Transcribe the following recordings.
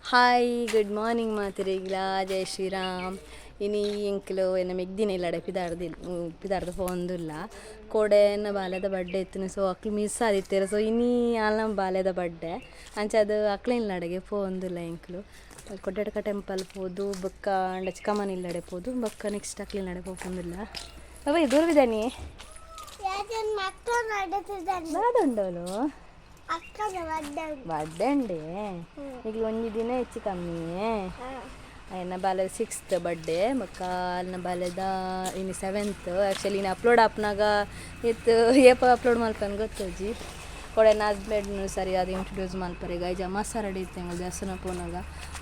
Hi, good morning ಮಾತಿರಿಗ್ಲಾ, ಜೈ ಶ್ರೀರಾಮ್. ಇನಿ ಎಂಕ್ಲು ಎನ್ನ ಮೆಗ್ದಿನ ಇಲ್ಲಡೆ ಪಿದಾಡ್ದು ಪಿದಾಡ್ದು ಪೋವೊಂದುಲ್ಲ. ಕೋಡೆ ಎನ್ನ ಬಾಲೆದ ಬರ್ಡೇ ಇತ್ತಿನ, ಸೊ ಅಕ್ಲು ಮಿಸ್ ಆದಿತ್ತೆರ್. ಸೊ ಇನಿ ಆಲ್ನ ಬಾಲೆದ ಬರ್ಡೇ, ಅಂಚಾದ್ ಅಕ್ಲೆನ ಇಲ್ಲಡೆಗೆ ಪೋವೊಂದುಲ್ಲ ಎಂಕ್ಲು. ಕೊಡ್ಯಡ್ಕ ಟೆಂಪಲ್ ಪೋದು ಬೊಕ್ಕ ಅಂಡ ಚಿಕ್ಕಮ್ಮನ ಇಲ್ಲಡೆ ಪೋದು ಬೊಕ್ಕ ನೆಕ್ಸ್ಟ್ ಅಕ್ಲೆನ ಇಲ್ಲಡೆ ಪೋಪೊಂದುಲ್ಲ. ಅವೇ ದೂರವಿದಾನಿ ದಾದ ಉಂಡೋಲು ಬರ್ಡೇ ಉಂಡೆ. ಈಗ ಒಂಜಿ ದಿನ ಹೆಚ್ಚು ಕಮ್ಮಿ. ಎನ್ನ ಬಾಲೆದ ಸಿಕ್ಸ್ತ್ ಬರ್ಡೇ, ಬೊಕ್ಕ ಅಲ್ನ ಬಾಲೆದ ಇನಿ ಸೆವೆಂತ್. ಆ್ಯಕ್ಚುಲಿ ಇನ್ನು ಅಪ್ಲೋಡ್ ಆಪ್ನಾಗ ಇತ್ತು, ಏಪ ಅಪ್ಲೋಡ್ ಮಲ್ಪಂದು ಗೊತ್ತುಜಿ. ಕೋಡೆ ಎನ್ನ ಹಸ್ಬೆಂಡ್ ಸರಿಯಾದ ಇಂಟ್ರೊಡ್ಯೂಸ್ ಮಲ್ಪರೆ ಐಜ ಮಸ್ತ್ ರೆಡಿ ಇತ್ತು. ಎಂಕುಲು ದರ್ಶನ ಪೋನಾಗ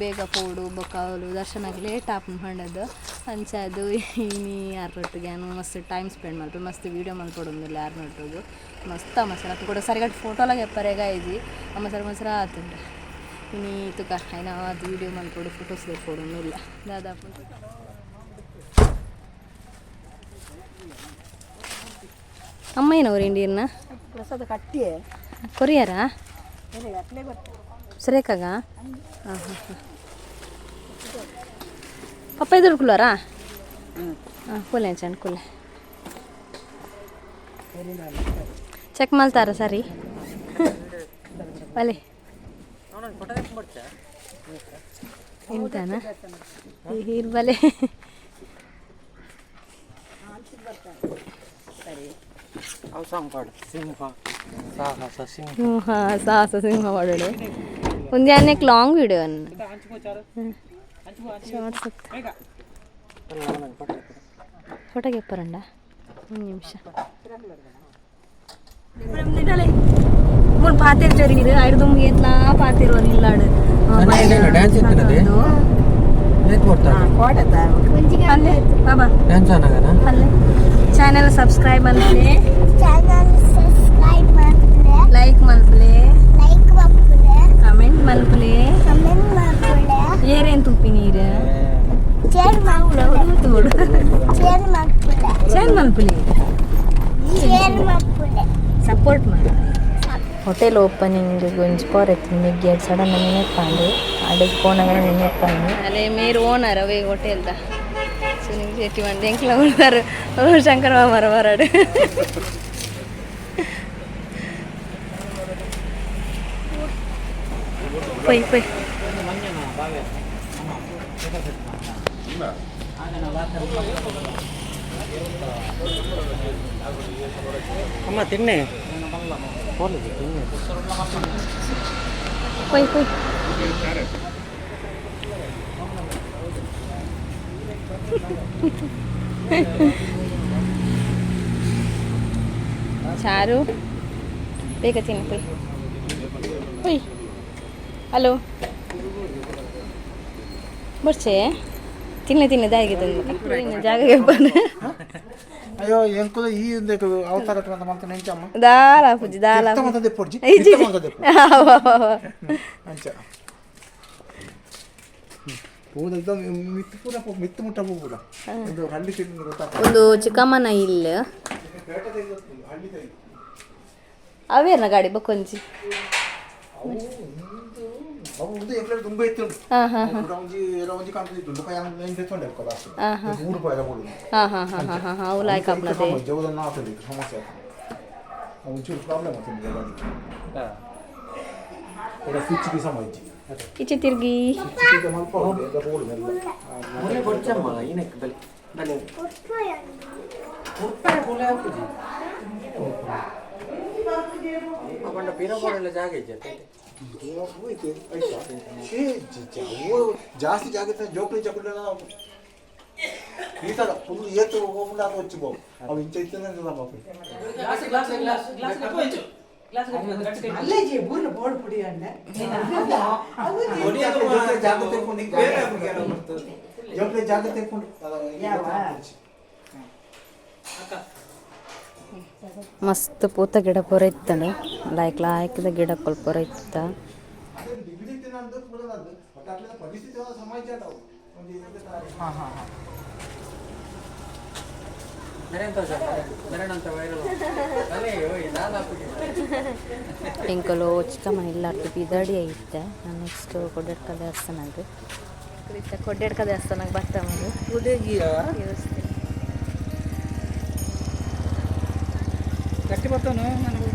ಬೇಗ ಪೋಡು, ಬೊಕ್ಕ ಅವ್ಲು ದರ್ಶನಕ್ಕೆ ಲೇಟ್ ಆಪುಂಡು ಪಂಡದು. ಅಂಚಾದ್ ಇನಿ ಯಾರೊಟ್ಟಿಗೆ ಯಾನ್ ಮಸ್ತ್ ಟೈಮ್ ಸ್ಪೆಂಡ್ ಮಲ್ಪೆ, ಮಸ್ತ್ ವೀಡಿಯೋ ಮಲ್ಪೊಡೊಂದುಲ್ಲ. ಯಾರ್ನೊಟ್ಟುಗು ಮಸ್ತ್ ಮಸರ ಕೂಡ ಸರಿಗಟ್ಟು ಫೋಟೋಲಾಗ ಎಪ್ಪರೆಗ ಇಜ್ಜಿ, ಮಸರ ಮಸರ ಆತುಂಡು. ಇನಿ ತುಕ ಐನ ಅದು ವೀಡಿಯೋ ಮಲ್ಪೊಡು, ಫೋಟೋಸ್ ದೆಪ್ಪೊಡೊಂದುಲ್ಲ. ದಾದಾಪುಂಡು ಅಮ್ಮ ಏನವ್ರು ಇಂಡಿಯನ್ನ? ಪ್ರಸಾದ ಕಟ್ಟಿಯೇ. ಕೊರಿಯರಾ ಸುರೇಖಾಗ? ಹಾಂ ಹಾಂ ಹಾಂ. ಪಪ್ಪ ಎದುರ್ಕುಲ್ಲಾರಾ? ಹಾಂ, ಕೂಲೆ ಚಂಡ್ ಕೂಲೆ. ಚೆಕ್ ಮಾಡ್ತಾರ? ಸರಿ, ಬಲೆ. ಎಂತಾನ ಹೀರ್ ಬಲೆ. ಅವು ಸಾಂಗ್ ಸಿಂಹ ಸಾಹಸ ಸಿಂಹ. ಸಿಂಹ, ಸಾಹಸ ಸಿಂಹ ಮಾಡೋಡು. ಒಂದು ಅನ್ನಕ್ಕೆ ಲಾಂಗ್ ವಿಡಿಯೋ ಅನ್ನ ಶಾರ್ಟ್ಸ್. ಫೋಟೋಗೆ ಎಪ್ಪರಂಡ ಒಂದು ನಿಮಿಷ. ಮೂರು ಪಾತೆರ್ ಚರಿಗಿರು ಐದು ಏತ್ಲಾ ಪಾತಿರುವ ನಿಲ್ಲಾಡು. ಡ್ಯಾನ್ಸ್ ಇತ್ತಿನದೆ ಅಲ್ಲೇ ಬಾಬಾ. ಡ್ಯಾನ್ಸ್ ಅನ್ನಗನ. ಅಲ್ಲೇ ಚಾನೆಲ್ ಸಬ್ಸ್ಕ್ರೈಬ್ ಮಲ್ಪಲೆ. ಚಾನಲ್ ಸಬ್ಸ್ಕ್ರೈಬ್ ಮಾಡ್ಲೆ. ಲೈಕ್ ಮಲ್ಪಲೆ. ಲೈಕ್ ಮಾಡ್ಲೆ. ಕಮೆಂಟ್ ಮಲ್ಪಲೆ. ಕಮೆಂಟ್ ಮಾಡ್ಲೆ. ಏರೇನು ತುಪ್ಪಿ ನೀರು. ಶೇರ್ ಮಾಡ್ಲೆ. ತೋಡು. ಶೇರ್ ಮಾಡ್ಲೆ. ಶೇರ್ ಮಲ್ಪಲೆ. ಶೇರ್ ಮಾಡ್ಲೆ. ಸಪೋರ್ಟ್ ಮಾಡಿ. ಹೋಟೆಲ್ ಓಪನಿಂಗ್ ಒಂಜಿ ಪೋರೆತ್ತು ಮೆಗ್ಗಿ ಸಡನ್ ನೆನಪಾಂಡು, ಅಡೆಗೆ ಪೋನಾಗ ನೆನಪಾಂಡು. ಅಲ್ಲೇ ಮೇರ್ ಓನರ್ ಅವೇ ಹೋಟೆಲ್ದ ಸುನಿಲ್ ಶೆಟ್ಟಿ ಮಂದಿ. ಎಂಕ್ಲ ಓನರ್ ಶಂಕರ ಮಾಮರ ಬರಡು. ಪೊಯ್ ಪೊಯ್. ಅಮ್ಮ ತಿನ್ನೆ ತಿನ್ನೆ. ಪೊಯ್ ಪೊಯ್. ಚಾರು ಬೇಗ ತಿನ್ನು. ಪೊಯ್ ಪೊಯ್. ಹಲೋ, ಬರ್ಚೆ, ತಿನ್ನೆ ತಿನ್ನೆ. ದಾಯಿಗೆ ತಂದು ಜಾಗಕ್ಕೆ ಬಂದು. ಅಯ್ಯೋ, ಎಂಕುಲು ಈ ಇಂದೆಕ್ ಅವತಾರ ಮಂತ ನೆಂಚಮ್ಮ. ದಾಲ ಪೂಜಿ ದಾಲ. ಮಂತ ದೆಪ್ಪೊಡ್ಜಿ. ಇಜ್ಜಿ. ಮಂತ ದೆಪ್ಪು ಅಂಚ ಪೂದ ಮಿತ್ತು ಪೂರ ಮಿತ್ತು ಮುಟ್ಟ ಪೂರ ಒಂದು ಹಳ್ಳಿ ತಿಂದು ಗೊತ್ತಾಗ್ತದೆ. ಒಂದು ಚಿಕ್ಕಮ್ಮನ ಇಲ್ಲ. ಅವೇರ್ನ ಗಾಡಿ ಬಕ್ಕೊಂಜಿ. ಅವು ಉಂದು ಎಂಕ್ಲೆ ತುಂಬ ಇತ್ತು. ಹಾಂ ಹಾಂ. ಪೂರ ಒಂಜಿ ಏರೋ ಒಂಜಿ ಕಾಣ್ತಿತ್ತು. ಬೊಕ ಯಾನ್ ಲೈನ್ ತೆತ್ತೊಂಡೆ ಬೊಕ 100 ರೂಪಾಯಿ ಎಲ್ಲ ಕೊಡುದು. ಹಾಂ ಹಾಂ ಹಾಂ ಹಾಂ ಹಾಂ ಹಾಂ, ಅವು ಲಾಯ್ಕ್ ಆಪ್ನದೆ. ಜೋದನ್ನ ಆತುಂಡು ಸಮಸ್ಯೆ ಆತು. ಅವು ಒಂಚೂರು ಪ್ರಾಬ್ಲಮ್ ಆತುಂಡು ಗಾಡಿ ಕೂಡ. ಸ್ವಿಚ್ ಗೆ ಸಮ ಇಜ್ಜಿ. ಈಚೆ ತಿರ್ಗಿ. ಸ್ವಿಚ್ ಗೆ ಮಲ್ಪ ಎಲ್ಲ ಬೋಡು ಮೆಲ್ಲ. ಮೊನ್ನೆ ಕೊಡ್ಚಮ್ಮ ಇನಕ್ ಬಲೆ ಬಲೆ ಉಪ್ಪಾಯ ಕುಲೆ ಹಾಕುಜಿ. ಪಂಡ ಪಿರ ಬೋಡೆಲ್ಲ ಜಾಗ ಇಜ್ಜೆ. ಏ ಅವು ಜಾಸ್ತಿ ಜಾಗ ಜೋಕ್ಲಿ ಚಕುಲ ಈ ತರ ಫುಲ್ ಏತು ಹೋಗ್ಬಿಟ್ಟು ಅದು వచ్చి ಬಾಬು ಅವು ಇಂಚ ಇತ್ತಂದ್ರೆ ಬಾಬು. ಜಾಗ್ರತೆ ಇಟ್ಕೊಂಡು, ಜೋಕ್ಲಿ ಜಾಗ್ರತೆ ಇಟ್ಕೊಂಡು. ಮಸ್ತ್ ಪೂತ ಗಿಡ ಪೂರ ಇತ್ತಂಡು, ಲಾಯ್ಕ್ ಲಾಯ್ಕದ ಗಿಡಕ್ಕಲ್ ಪೂರ ಇತ್ತ. ಪರಿಸ್ಥಿತಿ ಸಮಾಜ. ಹಾಂ ಹಾಂ ಹಾಂ. ಎಂಕಲು ಚಿಕ್ಕಮ್ಮ ಇಲ್ಲಾರ್ದು ಬಿದಡಿ ಐತೆ. ನಾನು ನೆಕ್ಸ್ಟ್ ಕೊಡ್ಡೆಡ್ಕ ದೇವಸ್ಥಾನಕ್ಕೆ, ಇತ್ತೆ ಕೊಡ್ಡೆಡ್ಕ ದೇವಸ್ಥಾನಕ್ಕೆ ಬರ್ತಾ ಮಗು. ಗಟ್ಟಿ ಬರ್ತಾನು ನನಗೆ.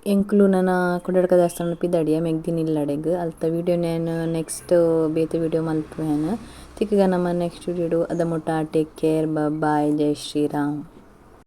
ಎಂಕ್ಲು ನನ ಕುಡಡ್ಕ ದೇವಸ್ಥಾನ ಪಿದಡಿಯ ಮೆಗ್ದಿನ ಇಲ್ಲಡೆಗ್ ಅಲ್ತ ವಿಡಿಯೋ ನೇನು ನೆಕ್ಸ್ಟ್ ಬೇತೆ ವಿಡಿಯೋ ಮಲ್ಪುವೆನ್. ತಿಕ್ಕಗ ನಮ್ಮ ನೆಕ್ಸ್ಟ್ ವಿಡಿಯೋ ಅದ ಮುಟ್ಟ. ಟೇಕ್ ಕೇರ್, ಬಾಯ್, ಜೈ ಶ್ರೀರಾಮ್.